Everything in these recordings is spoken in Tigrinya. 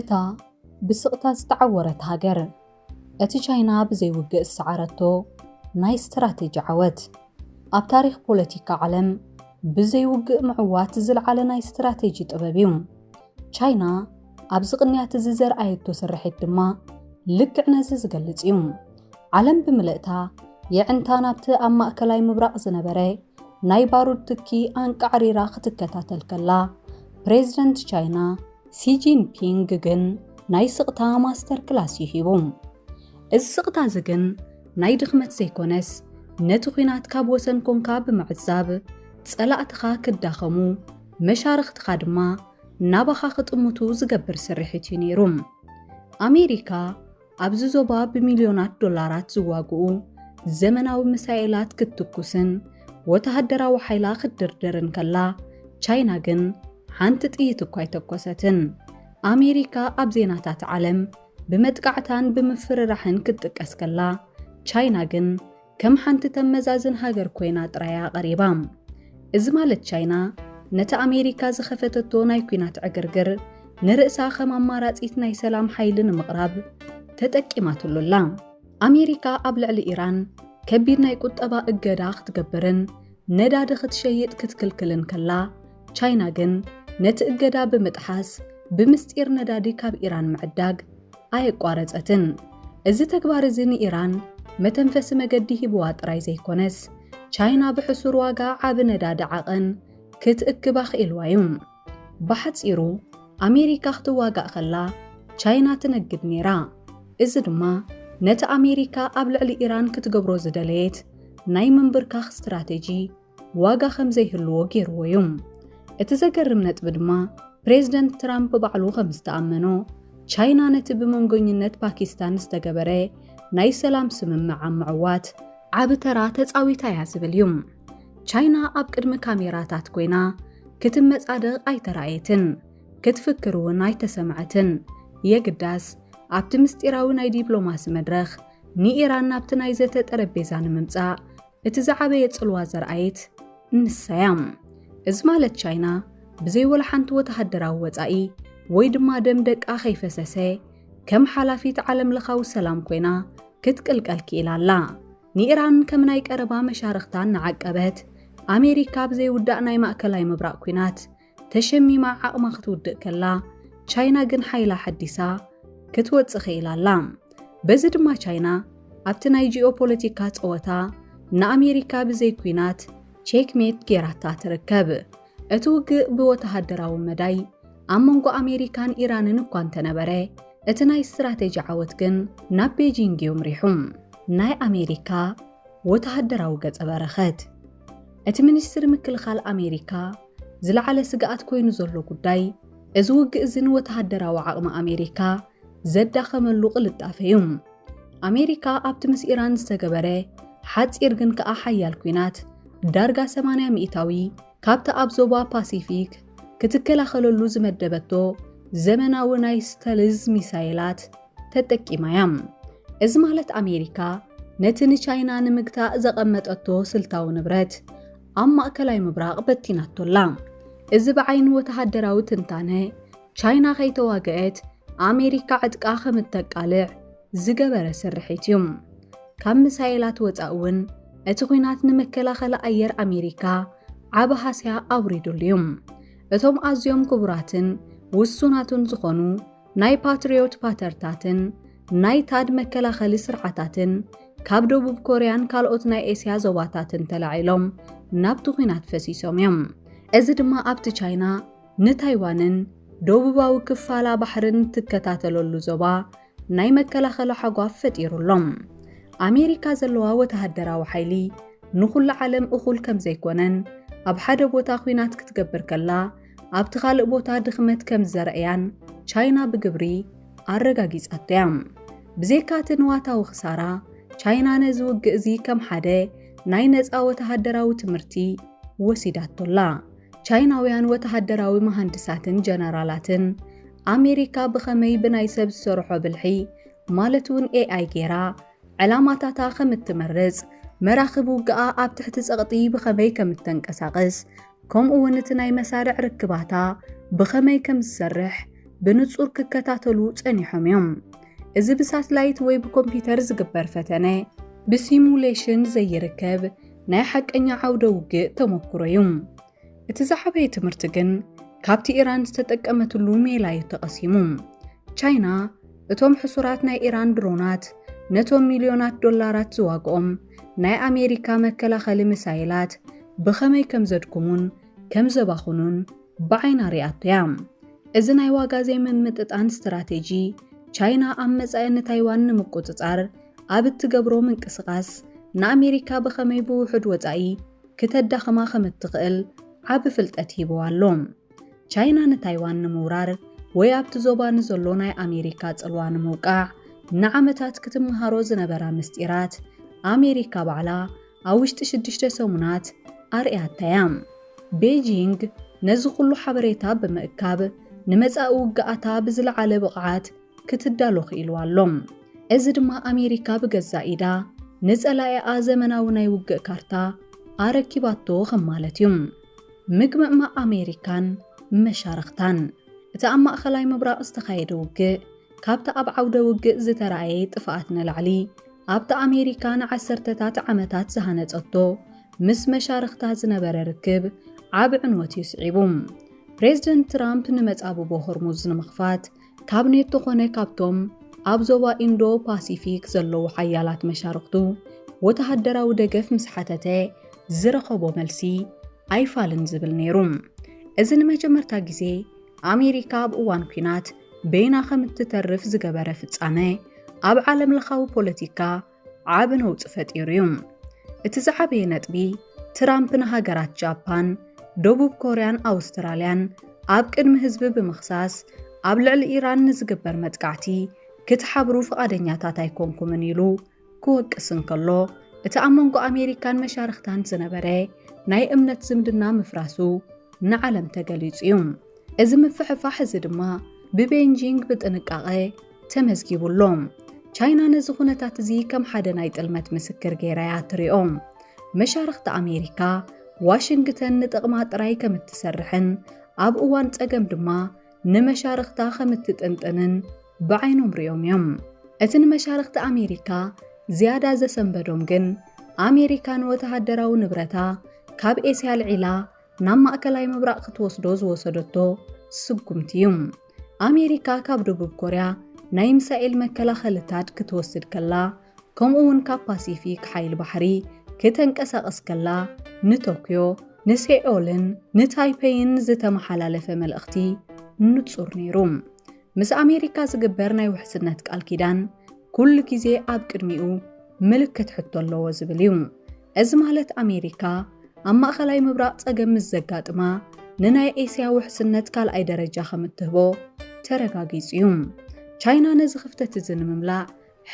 እታ ብስቕታ ዝተዓወረት ሃገር፣ እቲ ቻይና ብዘይውግእ ዝሰዓረቶ ናይ ስትራቴጂ ዓወት፣ ኣብ ታሪኽ ፖለቲካ ዓለም ብዘይውግእ ምዕዋት ዝለዓለ ናይ ስትራቴጂ ጥበብ እዩ። ቻይና ኣብዚ ቅንያት እዚ ዘርኣየቶ ስርሒት ድማ ልክዕ ነዚ ዝገልጽ እዩ። ዓለም ብምልእታ የዕንታ ናብቲ ኣብ ማእከላይ ምብራቕ ዝነበረ ናይ ባሩድ ትኪ ኣንቃዕሪራ ክትከታተል ከላ፣ ፕሬዝደንት ቻይና ሲ ጂንፒንግ ግን ናይ ስቕታ ማስተር ክላስ እዩ ሂቡ። እዚ ስቕታ እዚ ግን ናይ ድኽመት ዘይኮነስ፣ ነቲ ኲናት ካብ ወሰን ኮንካ ብምዕዛብ፣ ጸላእትኻ ክዳኸሙ፣ መሻርኽትኻ ድማ ናባኻ ክጥምቱ ዝገብር ስርሒት እዩ ነይሩ። ኣሜሪካ ኣብዚ ዞባ ብሚልዮናት ዶላራት ዝዋግኡ ዘመናዊ ሚሳኤላት ክትትኩስን ወተሃደራዊ ሓይላ ክትድርድርን ከላ፣ ቻይና ግን ሓንቲ ጥይት እኳ ኣይተኮሰትን። ኣሜሪካ ኣብ ዜናታት ዓለም ብመጥቃዕታን ብምፍርራሕን ክትጥቀስ ከላ፣ ቻይና ግን ከም ሓንቲ ተመዛዝን ሃገር ኮይና ጥራያ ቀሪባ። እዚ ማለት ቻይና ነቲ ኣሜሪካ ዝኸፈተቶ ናይ ኲናት ዕግርግር ንርእሳ ከም ኣማራጺት ናይ ሰላም ሓይሊ ንምቕራብ ተጠቂማትሉ ኣላ። ኣሜሪካ ኣብ ልዕሊ ኢራን ከቢድ ናይ ቁጠባ እገዳ ክትገብርን ነዳዲ ክትሸይጥ ክትክልክልን ከላ፣ ቻይና ግን ነቲ እገዳ ብምጥሓስ ብምስጢር ነዳዲ ካብ ኢራን ምዕዳግ ኣየቋረጸትን። እዚ ተግባር እዚ ንኢራን መተንፈሲ መገዲ ሂብዋ ጥራይ ዘይኮነስ፣ ቻይና ብሕሱር ዋጋ ዓቢ ነዳዲ ዓቐን ክትእክብ ኣኽኢልዋ እዩ። ብሓጺሩ፣ ኣሜሪካ ክትዋጋእ ከላ ቻይና ትነግድ ነይራ። እዚ ድማ ነቲ ኣሜሪካ ኣብ ልዕሊ ኢራን ክትገብሮ ዝደለየት ናይ ምንብርካኽ ስትራቴጂ ዋጋ ከም ዘይህልዎ ገይርዎ እዩ። እቲ ዘገርም ነጥቢ ድማ፣ ፕሬዝደንት ትራምፕ ባዕሉ ከም ዝተኣመኖ፣ ቻይና ነቲ ብመንጎኝነት ፓኪስታን ዝተገበረ ናይ ሰላም ስምምዕ ኣብ ምዕዋት ዓቢ ተራ ተጻዊታ እያ ዝብል እዩ። ቻይና ኣብ ቅድሚ ካሜራታት ኮይና ክትመጻደቕ ኣይተራእየትን፣ ክትፍክር እውን ኣይተሰምዐትን። የግዳስ ኣብቲ ምስጢራዊ ናይ ዲፕሎማሲ መድረኽ ንኢራን ናብቲ ናይ ዘተ ጠረጴዛ ንምምጻእ እቲ ዝዓበየ ጽልዋ ዘርኣየት ንሳ እያ። እዚ ማለት ቻይና ብዘይ ወላ ሓንቲ ወተሃደራዊ ወጻኢ ወይ ድማ ደም ደቃ ከይፈሰሰ ከም ሓላፊት ዓለምለኻዊ ሰላም ኮይና ክትቅልቀል ክኢላ ኣላ። ንኢራን ከም ናይ ቀረባ መሻርኽታ እናዓቀበት፣ ኣሜሪካ ብዘይውዳእ ናይ ማእከላይ ምብራቕ ኲናት ተሸሚማ ዓቕማ ክትውድእ ከላ፣ ቻይና ግን ሓይላ ሓዲሳ ክትወጽእ ክኢላ ኣላ። በዚ ድማ ቻይና ኣብቲ ናይ ጂኦፖለቲካ ጸወታ ንኣሜሪካ ብዘይ ኲናት ቼክሜት ጌራታ ትርከብ። እቲ ውግእ ብወተሃደራዊ መዳይ ኣብ መንጎ ኣሜሪካን ኢራንን እኳ እንተነበረ፣ እቲ ናይ ስትራቴጂ ዓወት ግን ናብ ቤጂንግ እዩ ኣምሪሑ። ናይ ኣሜሪካ ወተሃደራዊ ገጸ በረኸት። እቲ ሚኒስትሪ ምክልኻል ኣሜሪካ ዝለዓለ ስግኣት ኮይኑ ዘሎ ጉዳይ፣ እዚ ውግእ እዚ ንወተሃደራዊ ዓቕሚ ኣሜሪካ ዘዳኸመሉ ቅልጣፈ እዩ። ኣሜሪካ ኣብቲ ምስ ኢራን ዝተገበረ ሓጺር ግን ከኣ ሓያል ኲናት፣ ዳርጋ ሰማንያ ሚእታዊ ካብቲ ኣብ ዞባ ፓሲፊክ ክትከላኸለሉ ዝመደበቶ ዘመናዊ ናይ ስተልዝ ሚሳይላት ተጠቂማ እያ። እዚ ማለት ኣሜሪካ ነቲ ንቻይና ንምግታእ ዘቐመጠቶ ስልታዊ ንብረት ኣብ ማእከላይ ምብራቕ በቲናቶ ኣላ። እዚ ብዓይኒ ወተሃደራዊ ትንታነ፣ ቻይና ከይተዋግአት ኣሜሪካ ዕጥቃ ከም እተቃልዕ ዝገበረ ስርሒት እዩ። ካብ ሚሳይላት ወጻኢ እውን እቲ ኲናት ንመከላኸሊ ኣየር ኣሜሪካ ዓቢ ሃስያ ኣውሪዱሉ እዩ። እቶም ኣዝዮም ክቡራትን ውሱናትን ዝኾኑ ናይ ፓትሪዮት ፓተርታትን ናይ ታድ መከላኸሊ ስርዓታትን ካብ ደቡብ ኮርያን ካልኦት ናይ ኤስያ ዞባታትን ተላዒሎም ናብቲ ኲናት ፈሲሶም እዮም። እዚ ድማ ኣብቲ ቻይና ንታይዋንን ደቡባዊ ክፋላ ባሕርን ትከታተለሉ ዞባ ናይ መከላኸሊ ሓጓፍ ፈጢሩሎም። ኣሜሪካ ዘለዋ ወተሃደራዊ ሓይሊ ንኹሉ ዓለም እኹል ከም ዘይኮነን፣ ኣብ ሓደ ቦታ ኲናት ክትገብር ከላ ኣብቲ ካልእ ቦታ ድኽመት ከም ዘርእያን ቻይና ብግብሪ ኣረጋጊጻቶ እያ። ብዘይካ እቲ ንዋታዊ ክሳራ፣ ቻይና ነዚ ውግእ እዚ ከም ሓደ ናይ ነጻ ወተሃደራዊ ትምህርቲ ወሲዳቶ ኣላ። ቻይናውያን ወተሃደራዊ መሃንድሳትን ጀነራላትን፣ ኣሜሪካ ብኸመይ ብናይ ሰብ ዝሰርሖ ብልሒ፣ ማለት እውን ኤኣይ ጌራ ዕላማታታ ከም እትመርጽ፣ መራኽብ ውግኣ ኣብ ትሕቲ ጸቕጢ ብኸመይ ከም እተንቀሳቕስ፣ ከምኡ እውን እቲ ናይ መሳርዕ ርክባታ ብኸመይ ከም ዝሰርሕ ብንጹር ክከታተሉ ጸኒሖም እዮም። እዚ ብሳትላይት ወይ ብኮምፒውተር ዝግበር ፈተነ ብሲሙሌሽን ዘይርከብ ናይ ሓቀኛ ዓውደ ውግእ ተመክሮ እዩ። እቲ ዝዓበየ ትምህርቲ ግን ካብቲ ኢራን ዝተጠቀመትሉ ሜላ እዩ ተቐሲሙ። ቻይና እቶም ሕሱራት ናይ ኢራን ድሮናት ነቶም ሚልዮናት ዶላራት ዝዋግኦም ናይ ኣሜሪካ መከላኸሊ ሚሳይላት ብኸመይ ከም ዘድክሙን ከም ዘባኽኑን ብዓይና ሪኣቶ እያ። እዚ ናይ ዋጋ ዘይምምጥጣን ስትራቴጂ ቻይና ኣብ መጻኢ ንታይዋን ንምቁጽጻር ኣብ እትገብሮ ምንቅስቓስ ንኣሜሪካ ብኸመይ ብውሑድ ወጻኢ ክተዳኽማ ከም እትኽእል ዓቢ ፍልጠት ሂብዋ ኣሎ። ቻይና ንታይዋን ንምውራር ወይ ኣብቲ ዞባ ንዘሎ ናይ ኣሜሪካ ጽልዋ ንምውቃዕ ንዓመታት ክትመሃሮ ዝነበራ ምስጢራት ኣሜሪካ ባዕላ ኣብ ውሽጢ ሽዱሽተ ሰሙናት ኣርእያታ እያ። ቤጂንግ ነዚ ኩሉ ሓበሬታ ብምእካብ ንመጻኢ ውግኣታ ብዝለዓለ ብቕዓት ክትዳሎ ክኢልዋ ኣሎ። እዚ ድማ ኣሜሪካ ብገዛእ ኢዳ ንጸላኢኣ ዘመናዊ ናይ ውግእ ካርታ ኣረኪባቶ ከም ማለት እዩ። ምግምማዕ ኣሜሪካን መሻርኽታን። እቲ ኣብ ማእኸላይ ምብራቕ ዝተኻየደ ውግእ፣ ካብቲ ኣብ ዓውደ ውግእ ዝተራእየ ጥፍኣት ንላዕሊ፣ ኣብቲ ኣሜሪካ ንዓሰርተታት ዓመታት ዝሃነጸቶ ምስ መሻርኽታ ዝነበረ ርክብ ዓቢ ዕንወት እዩ ስዒቡ። ፕሬዚደንት ትራምፕ ንመጻብቦ ሆርሙዝ ንምኽፋት ካብ ኔቶ ኮነ ካብቶም ኣብ ዞባ ኢንዶ ፓሲፊክ ዘለዉ ሓያላት መሻርኽቱ ወተሃደራዊ ደገፍ ምስ ሓተተ ዝረኸቦ መልሲ ኣይፋልን ዝብል ነይሩ። እዚ ንመጀመርታ ግዜ ኣሜሪካ ኣብ እዋን ኲናት በይና ከም እትተርፍ ዝገበረ ፍጻመ ኣብ ዓለም ለኻዊ ፖለቲካ ዓቢ ነውጺ ፈጢሩ እዩ። እቲ ዝዓበየ ነጥቢ ትራምፕ ንሃገራት ጃፓን፣ ደቡብ ኮርያን ኣውስትራልያን ኣብ ቅድሚ ህዝቢ ብምኽሳስ ኣብ ልዕሊ ኢራን ንዝግበር መጥቃዕቲ ክትሓብሩ ፍቓደኛታት ኣይኮንኩምን ኢሉ ክወቅስ እንከሎ፣ እቲ ኣብ መንጎ ኣሜሪካን መሻርኽታን ዝነበረ ናይ እምነት ዝምድና ምፍራሱ ንዓለም ተገሊጹ እዩ። እዚ ምፍሕፋሕ እዚ ድማ ብቤንጂንግ ብጥንቃቐ ተመዝጊቡ ኣሎ። ቻይና ነዚ ኩነታት እዚ ከም ሓደ ናይ ጥልመት ምስክር ገይራ እያ ትሪኦ። መሻርኽቲ ኣሜሪካ ዋሽንግተን ንጥቕማ ጥራይ ከም እትሰርሕን ኣብ እዋን ጸገም ድማ ንመሻርኽታ ከም እትጥንጥንን ብዓይኖም ሪኦም እዮም። እቲ ንመሻርኽቲ ኣሜሪካ ዝያዳ ዘሰንበዶም ግን ኣሜሪካ ንወተሃደራዊ ንብረታ ካብ ኤስያ ኣልዒላ ናብ ማእከላይ ምብራቕ ክትወስዶ ዝወሰደቶ ስጉምቲ እዩ። ኣሜሪካ ካብ ደቡብ ኮርያ ናይ ሚሳኤል መከላኸልታት ክትወስድ ከላ፣ ከምኡ እውን ካብ ፓሲፊክ ሓይሊ ባሕሪ ክተንቀሳቐስ ከላ፣ ንቶክዮ፣ ንሴኦልን ንታይፔይን ዝተመሓላለፈ መልእኽቲ ንጹር ነይሩ። ምስ ኣሜሪካ ዝግበር ናይ ውሕስነት ቃል ኪዳን ኩሉ ግዜ ኣብ ቅድሚኡ ምልክት ሕቶ ኣለዎ ዝብል እዩ። እዚ ማለት ኣሜሪካ ኣብ ማእኸላይ ምብራቕ ጸገም ምስ ዘጋጥማ ንናይ ኤስያ ውሕስነት ካልኣይ ደረጃ ከም እትህቦ ተረጋጊጹ እዩ። ቻይና ነዚ ክፍተት እዚ ንምምላእ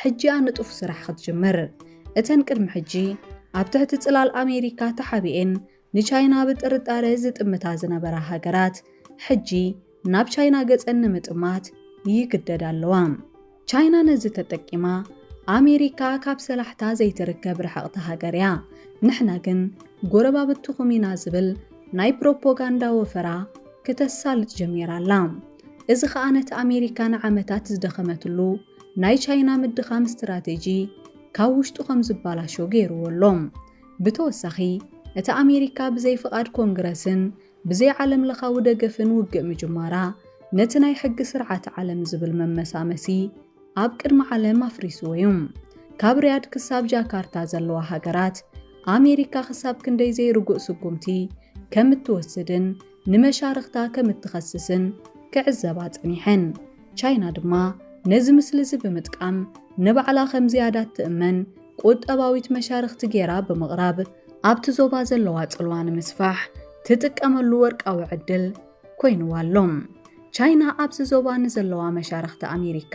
ሕጂ እያ ንጡፍ ስራሕ ክትጅምር። እተን ቅድሚ ሕጂ ኣብ ትሕቲ ጽላል ኣሜሪካ ተሓቢኤን ንቻይና ብጥርጣረ ዝጥምታ ዝነበራ ሃገራት፣ ሕጂ ናብ ቻይና ገጸን ንምጥማት ይግደዳ ኣለዋ። ቻይና ነዚ ተጠቂማ፣ ኣሜሪካ ካብ ሰላሕታ ዘይትርከብ ርሕቕቲ ሃገር እያ፣ ንሕና ግን ጎረባብትኹም ኢና ዝብል ናይ ፕሮፓጋንዳ ወፈራ ክተሳልጥ ጀሚራ ኣላ። እዚ ኸኣ ነቲ ኣሜሪካ ንዓመታት ዝደኸመትሉ ናይ ቻይና ምድኻም ስትራቴጂ ካብ ውሽጡ ከም ዝበላሾ ገይርዎ ኣሎ። ብተወሳኺ፣ እቲ ኣሜሪካ ብዘይ ፍቓድ ኮንግረስን ብዘይ ዓለም ለኻዊ ደገፍን ውግእ ምጅማራ፣ ነቲ ናይ ሕጊ ስርዓት ዓለም ዝብል መመሳመሲ ኣብ ቅድሚ ዓለም ኣፍሪስዎ እዩ። ካብ ሪያድ ክሳብ ጃካርታ ዘለዋ ሃገራት፣ ኣሜሪካ ክሳብ ክንደይ ዘይርጉእ ስጉምቲ ከም እትወስድን ንመሻርኽታ ከም እትኸስስን ክዕዘባ ጸኒሐን። ቻይና ድማ ነዚ ምስሊ እዚ ብምጥቃም ንባዕላ ከም ዝያዳ እትእመን ቁጠባዊት መሻርኽቲ ገይራ ብምቕራብ ኣብቲ ዞባ ዘለዋ ጽልዋ ንምስፋሕ ትጥቀመሉ ወርቃዊ ዕድል ኮይንዋ ኣሎ። ቻይና ኣብዚ ዞባ ንዘለዋ መሻርኽቲ ኣሜሪካ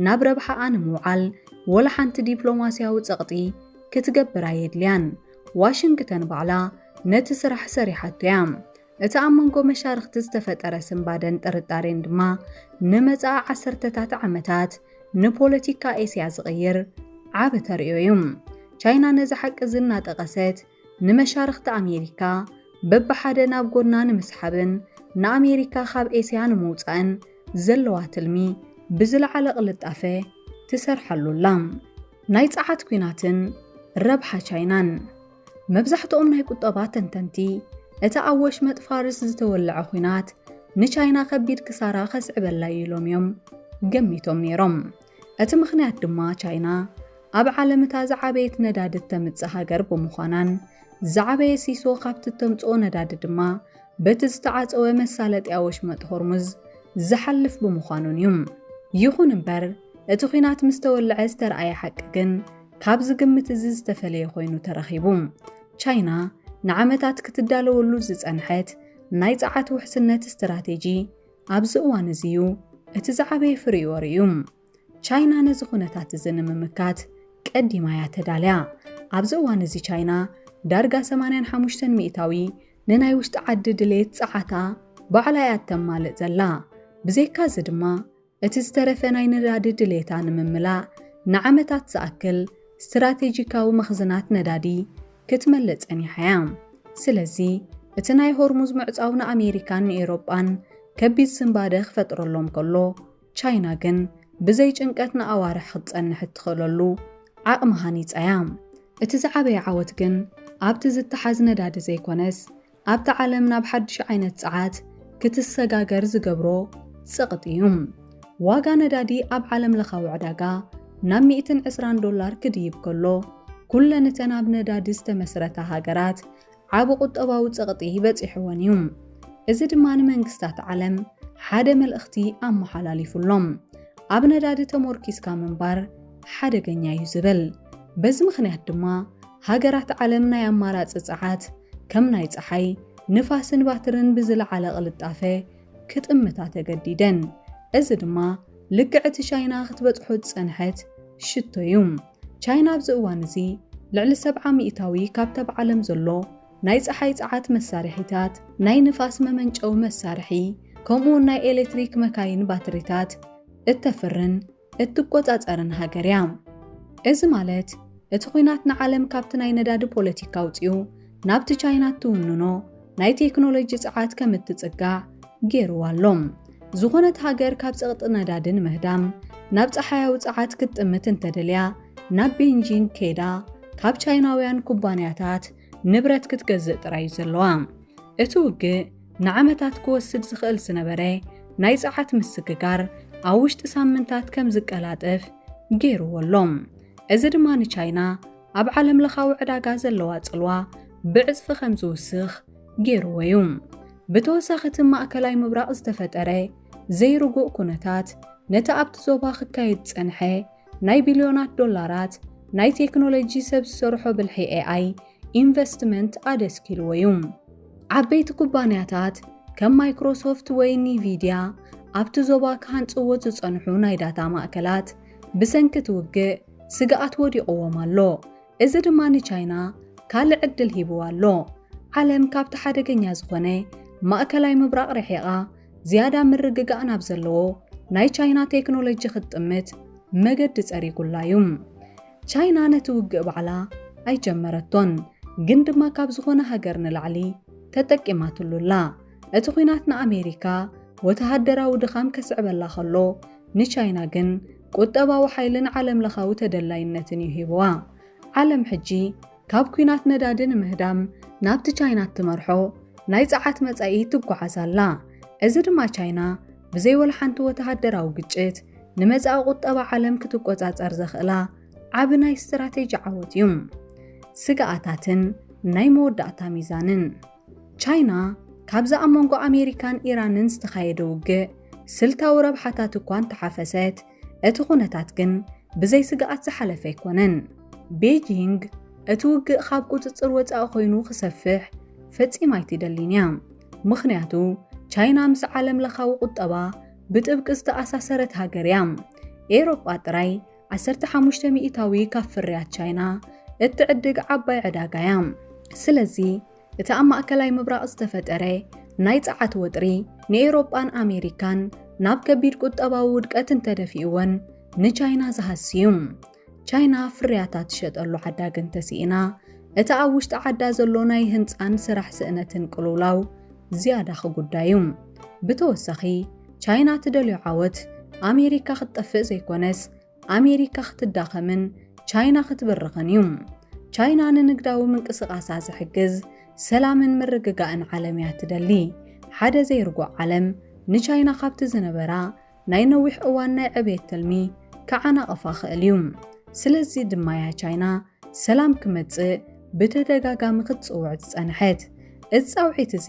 ናብ ረብሓኣ ንምውዓል ወላ ሓንቲ ዲፕሎማስያዊ ጸቕጢ ክትገብር ኣየድልያን። ዋሽንግተን ባዕላ ነቲ ስራሕ ሰሪሓቶ እያ። እቲ ኣብ መንጎ መሻርኽቲ ዝተፈጠረ ስንባደን ጥርጣሬን ድማ ንመጻኢ ዓሰርተታት ዓመታት ንፖለቲካ ኤስያ ዝቕይር ዓቢ ተርእዮ እዩ። ቻይና ነዚ ሓቂ እዚ እናጠቐሰት፣ ንመሻርኽቲ ኣሜሪካ በብሓደ ናብ ጎና ንምስሓብን ንኣሜሪካ ካብ ኤስያ ንምውጻእን ዘለዋ ትልሚ ብዝለዓለ ቅልጣፈ ትሰርሓሉ ኣላ። ናይ ጸዓት ኲናትን ረብሓ ቻይናን። መብዛሕትኦም ናይ ቁጠባ ተንተንቲ፣ እቲ ኣብ ወሽመጥ ፋርስ ዝተወልዐ ኲናት ንቻይና ከቢድ ክሳራ ከስዕበላ እዩ ኢሎም እዮም ገሚቶም ነይሮም። እቲ ምኽንያት ድማ፣ ቻይና ኣብ ዓለም እታ ዝዓበየት ነዳዲ እተምጽእ ሃገር ብምዃናን፣ ዝዓበየ ሲሶ ካብቲ እተምጽኦ ነዳዲ ድማ በቲ ዝተዓጸወ መሳለጥያ ወሽመጥ ሆርሙዝ ዝሓልፍ ብምዃኑን እዩ። ይኹን እምበር፣ እቲ ኲናት ምስ ተወልዐ ዝተረኣየ ሓቂ ግን ካብዚ ግምት እዚ ዝተፈለየ ኮይኑ ተረኺቡ። ቻይና ንዓመታት ክትዳለወሉ ዝጸንሐት ናይ ጸዓት ውሕስነት ስትራቴጂ ኣብዚ እዋን እዚ እዩ እቲ ዝዓበየ ፍሪኡ ኣርእዩ። ቻይና ነዚ ኩነታት እዚ ንምምካት ቀዲማ እያ ተዳልያ። ኣብዚ እዋን እዚ ቻይና ዳርጋ ሰማንያን ሓሙሽተን ሚእታዊ ንናይ ውሽጢ ዓዲ ድሌት ጸዓታ ባዕላ እያ እተማልእ ዘላ። ብዘይካ እዚ ድማ፣ እቲ ዝተረፈ ናይ ነዳዲ ድሌታ ንምምላእ ንዓመታት ዝኣክል ስትራቴጂካዊ መኽዝናት ነዳዲ ክትመልእ ጸኒሓ እያ። ስለዚ፣ እቲ ናይ ሆርሙዝ ምዕጻው ንኣሜሪካን ንኤውሮጳን ከቢድ ስንባደ ክፈጥረሎም ከሎ፣ ቻይና ግን ብዘይ ጭንቀት ንኣዋርሕ ክትጸንሕ እትኽእለሉ ዓቕሚ ሃኒጻ እያ። እቲ ዝዓበየ ዓወት ግን ኣብቲ ዝተሓዝ ነዳዲ ዘይኮነስ፣ ኣብታ ዓለም ናብ ሓድሽ ዓይነት ጸዓት ክትሰጋገር ዝገብሮ ጸቕጢ እዩ። ዋጋ ነዳዲ ኣብ ዓለም ለኻዊ ዕዳጋ ናብ ሚእትን ዕስራን ዶላር ክድይብ ከሎ፣ ኩለን እተን ኣብ ነዳዲ ዝተመስረታ ሃገራት ዓቢ ቁጠባዊ ጸቕጢ በጺሕወን እዩ። እዚ ድማ ንመንግስታት ዓለም ሓደ መልእኽቲ ኣመሓላሊፉሎም። ኣብ ነዳዲ ተሞርኪስካ ምንባር ሓደገኛ እዩ ዝብል። በዚ ምኽንያት ድማ ሃገራት ዓለም ናይ ኣማራጺ ጸዓት ከም ናይ ጸሓይ፣ ንፋስን ባትርን ብዝለዓለ ቅልጣፈ ክጥምታ ተገዲደን። እዚ ድማ ልክዕ እቲ ቻይና ክትበጽሖ ዝጸንሐት ሽቶ እዩ። ቻይና ኣብዚ እዋን እዚ ልዕሊ ሰብዓ ሚእታዊ ካብቲ ኣብ ዓለም ዘሎ ናይ ጸሓይ ጸዓት መሳርሒታት፣ ናይ ንፋስ መመንጨዊ መሳርሒ፣ ከምኡውን ናይ ኤሌክትሪክ መካይን ባትሪታት እተፍርን እትቆጻጸርን ሃገር እያ። እዚ ማለት፣ እቲ ኲናት ንዓለም ካብቲ ናይ ነዳዲ ፖለቲካ ኣውጺኡ ናብቲ ቻይና እትውንኖ ናይ ቴክኖሎጂ ጸዓት ከም እትጽጋዕ ገይርዋ ኣሎ። ዝኾነት ሃገር ካብ ጸቕጢ ነዳዲ ንምህዳም ናብ ጸሓያዊ ጸዓት ክትጥምት እንተደልያ፣ ናብ ቤንጂንግ ከይዳ ካብ ቻይናውያን ኩባንያታት ንብረት ክትገዝእ ጥራይ እዩ ዘለዋ። እቲ ውግእ ንዓመታት ክወስድ ዝኽእል ዝነበረ ናይ ጸዓት ምስግጋር ኣብ ውሽጢ ሳምንታት ከም ዝቀላጠፍ ገይርዎ ኣሎ። እዚ ድማ ንቻይና ኣብ ዓለም ለኻዊ ዕዳጋ ዘለዋ ጽልዋ ብዕጽፊ ከም ዝውስኽ ገይርዎ እዩ። ብተወሳኺ፣ እቲ ማእከላይ ምብራቕ ዝተፈጠረ ዘይርጉእ ኩነታት፣ ነቲ ኣብቲ ዞባ ክካየድ ዝጸንሐ ናይ ቢልዮናት ዶላራት ናይ ቴክኖሎጂ ሰብ ዝሰርሖ ብልሒ ኤ ኣይ ኢንቨስትመንት ኣደስኪልዎ እዩ። ዓበይቲ ኩባንያታት ከም ማይክሮሶፍት ወይ ኒቪድያ ኣብቲ ዞባ ክሃንጽዎ ዝጸንሑ ናይ ዳታ ማእከላት ብሰንኪ እቲ ውግእ ስግኣት ወዲቕዎም ኣሎ። እዚ ድማ ንቻይና ካልእ ዕድል ሂብዋ ኣሎ። ዓለም ካብቲ ሓደገኛ ዝኾነ ማእከላይ ምብራቕ ርሒቓ፣ ዝያዳ ምርግጋእ ናብ ዘለዎ ናይ ቻይና ቴክኖሎጂ ክትጥምት መገዲ ጸሪጉላ እዩ። ቻይና ነቲ ውግእ ባዕላ ኣይጀመረቶን፣ ግን ድማ ካብ ዝኾነ ሃገር ንላዕሊ ተጠቂማትሉ ኣላ። እቲ ኲናት ንኣሜሪካ ወተሃደራዊ ድኻም ከስዕበላ ከሎ፣ ንቻይና ግን ቁጠባዊ ሓይልን ዓለም ለኻዊ ተደላይነትን እዩ ሂብዋ። ዓለም ሕጂ ካብ ኲናት ነዳዲ ንምህዳም ናብቲ ቻይና እትመርሖ ናይ ጸዓት መጻኢ ትጓዓዝ ኣላ። እዚ ድማ ቻይና ብዘይ ወላ ሓንቲ ወተሃደራዊ ግጭት ንመጻኢ ቁጠባ ዓለም ክትቆጻጸር ዘኽእላ ዓቢ ናይ ስትራቴጂ ዓወት እዩ። ስግኣታትን ናይ መወዳእታ ሚዛንን። ቻይና ካብዚ ኣብ መንጎ ኣሜሪካን ኢራንን ዝተኻየደ ውግእ ስልታዊ ረብሓታት እኳ እንተሓፈሰት፣ እቲ ኩነታት ግን ብዘይ ስግኣት ዝሓለፈ ኣይኮነን። ቤጂንግ እቲ ውግእ ካብ ቁጽጽር ወጻኢ ኮይኑ ክሰፍሕ ፈጺማ ኣይትደልን እያ። ምኽንያቱ፣ ቻይና ምስ ዓለም ለኻዊ ቁጠባ ብጥብቂ ዝተኣሳሰረት ሃገር እያ። ኤውሮጳ ጥራይ ዓሰርተ ሓሙሽተ ሚእታዊ ካብ ፍርያት ቻይና እትዕድግ ዓባይ ዕዳጋ እያ። ስለዚ፣ እቲ ኣብ ማእከላይ ምብራቕ ዝተፈጠረ ናይ ጸዓት ወጥሪ ንኤውሮጳን ኣሜሪካን ናብ ከቢድ ቁጠባዊ ውድቀት እንተደፊእወን፣ ንቻይና ዝሃሲ እዩ። ቻይና ፍርያታ ትሸጠሉ ዓዳጊ እንተስኢና፣ እቲ ኣብ ውሽጢ ዓዳ ዘሎ ናይ ህንጻን ስራሕ ስእነትን ቅልውላው ዝያዳ ክጉዳ እዩ። ብተወሳኺ፣ ቻይና ትደልዮ ዓወት ኣሜሪካ ክትጠፍእ ዘይኮነስ ኣሜሪካ ክትዳኸምን ቻይና ክትብርኽን እዩ። ቻይና ንንግዳዊ ምንቅስቓሳ ዝሕግዝ ሰላምን ምርግጋእን ዓለም እያ ትደሊ። ሓደ ዘይርጉእ ዓለም ንቻይና ካብቲ ዝነበራ ናይ ነዊሕ እዋን ናይ ዕብየት ትልሚ ክዓናቕፋ ክእል እዩ። ስለዚ ድማ እያ ቻይና ሰላም ክመጽእ ብተደጋጋሚ ክትጽውዕ ዝጸንሐት። እዚ ጻውዒት እዚ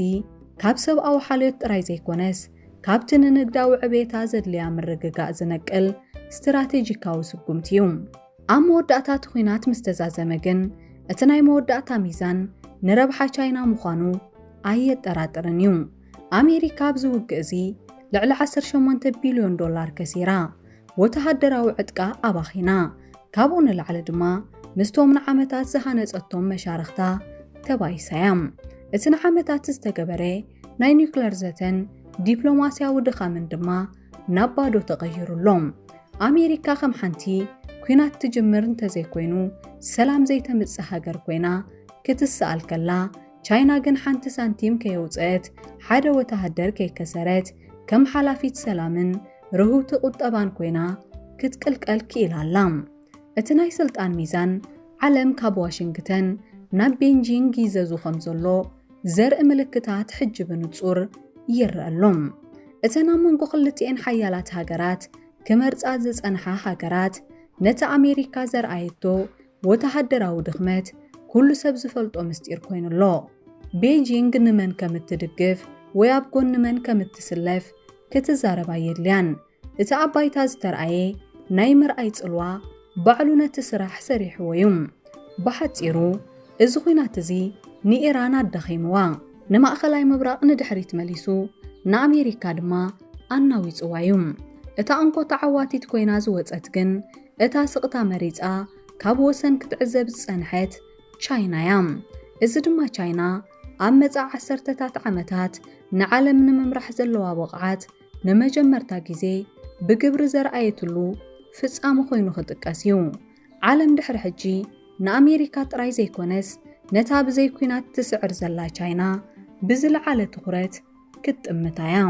ካብ ሰብኣዊ ሓልዮት ጥራይ ዘይኮነስ ካብቲ ንንግዳዊ ዕብየታ ዘድልያ ምርግጋእ ዝነቅል ስትራቴጂካዊ ስጉምቲ እዩ። ኣብ መወዳእታ እቲ ኲናት ምስ ተዛዘመ ግን እቲ ናይ መወዳእታ ሚዛን ንረብሓ ቻይና ምዃኑ ኣየጠራጥርን እዩ። ኣሜሪካ ኣብዚ ውግእ እዚ ልዕሊ ዓሰርተ ሸሞንተ ቢልዮን ዶላር ከሲራ፣ ወተሃደራዊ ዕጥቃ ኣባኺና፣ ካብኡ ንላዕሊ ድማ ምስቶም ንዓመታት ዝሃነጸቶም መሻርኽታ ተባይሳ እያ። እቲ ንዓመታት ዝተገበረ ናይ ኒውክለር ዘተን ዲፕሎማስያዊ ድኻምን ድማ ናብ ባዶ ተቐይሩ ኣሎ። ኣሜሪካ ከም ሓንቲ ኲናት ትጅምር እንተዘይኮይኑ ሰላም ዘይተምጽእ ሃገር ኮይና ክትሰኣል ከላ፣ ቻይና ግን ሓንቲ ሳንቲም ከየውጽአት፣ ሓደ ወተሃደር ከይከሰረት፣ ከም ሓላፊት ሰላምን ርህውቲ ቁጠባን ኮይና ክትቅልቀል ክኢላ ኣላ። እቲ ናይ ስልጣን ሚዛን ዓለም ካብ ዋሽንግተን ናብ ቤንጂንግ ይዘዙ ከም ዘሎ ዘርኢ ምልክታት ሕጂ ብንጹር ይረአ ኣሎ። እተን ኣብ መንጎ ክልቲኤን ሓያላት ሃገራት ክመርጻ ዝጸንሓ ሃገራት ነቲ ኣሜሪካ ዘርኣየቶ ወተሃደራዊ ድኽመት ኩሉ ሰብ ዝፈልጦ ምስጢር ኮይኑ ኣሎ። ቤጂንግ ንመን ከም እትድግፍ ወይ ኣብ ጎኒ መን ከም እትስለፍ ክትዛረብ ኣየድልያን። እቲ ኣብ ባይታ ዝተርኣየ ናይ ምርኣይ ጽልዋ ባዕሉ ነቲ ስራሕ ሰሪሕዎ እዩ። ብሓጺሩ፣ እዚ ኲናት እዚ ንኢራን ኣዳኺምዋ፣ ንማእከላይ ምብራቕ ንድሕሪት መሊሱ፣ ንኣሜሪካ ድማ ኣናዊጽዋ እዩ። እታ እንኮ ተዓዋቲት ኮይና ዝወጸት ግን፣ እታ ስቕታ መሪጻ ካብ ወሰን ክትዕዘብ ዝጸንሐት ቻይና እያ። እዚ ድማ ቻይና ኣብ መጻኢ ዓሰርተታት ዓመታት ንዓለም ንምምራሕ ዘለዋ ብቕዓት ንመጀመርታ ግዜ ብግብሪ ዘርኣየትሉ ፍጻመ ኮይኑ ክጥቀስ እዩ። ዓለም ድሕሪ ሕጂ ንኣሜሪካ ጥራይ ዘይኮነስ፣ ነታ ብዘይ ኲናት ትስዕር ዘላ ቻይና ብዝለዓለ ትኹረት ክትጥምታ እያ።